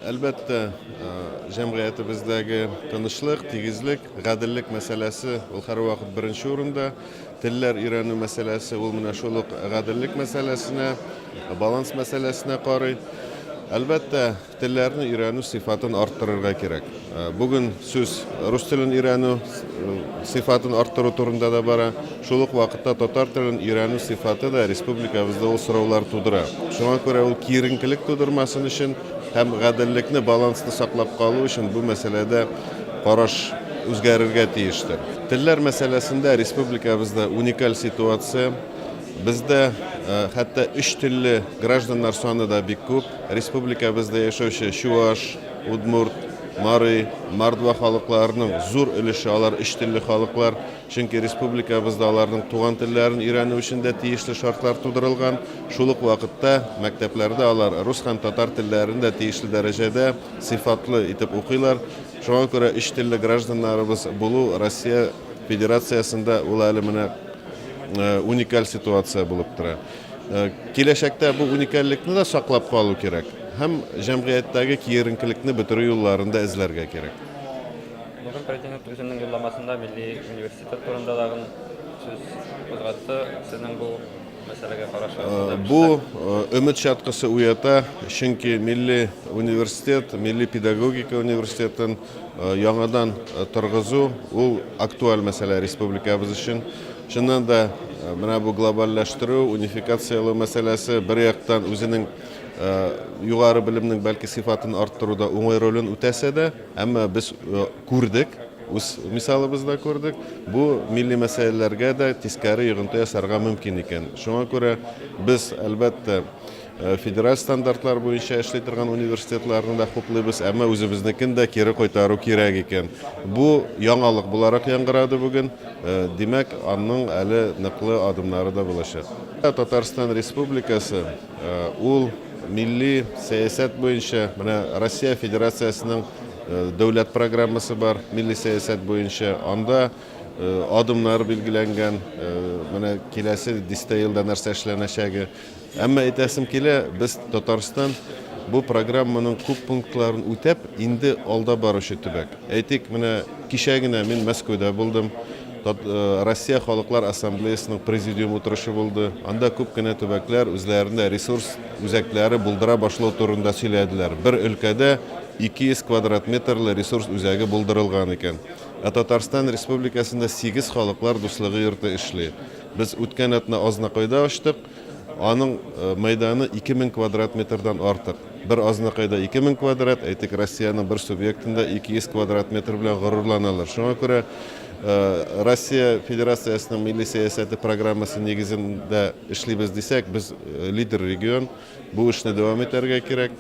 Әлбәттә, җәмгыятебездәге тынычлык, тигезлек, гаделлек мәсьәләсе ул һәрвакыт беренче урында. Телләр өйрәнү мәсьәләсе ул менә шул ук гаделлек мәсьәләсенә, баланс мәсьәләсенә карый. Әлбәттә, телләрне өйрәнү сыйфатын арттырырга кирәк. Бүген сүз рус телен өйрәнү сыйфатын арттыру турында да бара. Шул ук вакытта татар телен өйрәнү сыйфаты да республикабызда ул сораулар тудыра. Шуңа күрә ул киеренкелек тудырмасын өчен һәм гаделлекне, балансны саклап калу өчен бу мәсьәләдә караш үзгәрергә тиештер. Телләр мәсьәләсендә республикабызда уникаль ситуация. Бездә хәтта өч телле гражданнар саны да бик күп. Республикабызда яшәүче чуаш, удмурт, мари, мордва халыкларының зур өлеше алар өч телле халыклар. Чөнки республикабызда аларның туган телләрен өйрәнү өчен дә тиешле шартлар тудырылган. Шул ук вакытта мәктәпләрдә алар рус һәм татар телләрен дә тиешле дәрәҗәдә сыйфатлы итеп укыйлар. Шуңа күрә өч телле гражданнарыбыз булу Россия Федерациясендә ул әле менә уникаль ситуация булып тора. Киләчәктә бу уникальлекне дә саклап калу кирәк һәм җәмгыятьтәге киеренкелекне бетерү юлларын да эзләргә кирәк. Бүген Президент үзенең юлламасында милли университет турында тагын сүз кузгатты. Сезнең бу мәсьәләгә карашыгыз? Бу өмет чаткысы уята, чөнки милли университет, милли педагогика университетын яңадан торгызу ул актуаль мәсьәлә республикабыз өчен. Чыннан да, менә бу глобальләштерү, унификацияләү мәсьәләсе бер яктан үзенең югары белемнең бәлки сыйфатын арттыруда уңай ролен үтәсә дә, әмма без күрдек, үз мисалыбызда күрдек, бу милли мәсьәләләргә дә тискәре йогынты ясарга мөмкин икән. Шуңа күрә без, әлбәттә, федераль стандартлар буенча эшли торган университетларны да хуплыйбыз, әмма үзебезнекен дә кире кайтару кирәк икән. Бу яңалык буларак яңгырады бүген, димәк, аның әле ныклы адымнары да булачак. Татарстан Республикасы ул милли сәясәт буенча, менә Россия Федерациясенең дәүләт программасы бар милли сәясәт буенча, анда адымнар билгеләнгән, менә киләсе дистә елда нәрсә эшләнәчәге. Әмма әйтәсем килә, без Татарстан бу программаның күп пунктларын үтәп, инде алда баручы төбәк. Әйтик, менә кичә генә мин Мәскәүдә булдым. Россия Халыклар Ассамблеясының президиум утырышы булды. Анда күп кенә төбәкләр үзләрендә ресурс үзәкләре булдыра башлау турында сөйләделәр. Бер өлкәдә 200 квадрат метрлы ресурс үзәге булдырылган икән. Ә Татарстан Республикасында 8 халыклар дуслыгы йорты эшли. Без үткән атна Азнакайда ачтык. Аның мәйданы 2000 квадрат метрдан артык. Бер Азнакайда 2000 квадрат, әйтик, Россиянең бер субъектында 200 квадрат метр белән горурланалар. Шуңа күрә Россия Федерациясенең милли сәясәте программасы нигезендә эшлибез дисәк, без лидер регион, бу эшне дәвам итәргә кирәк.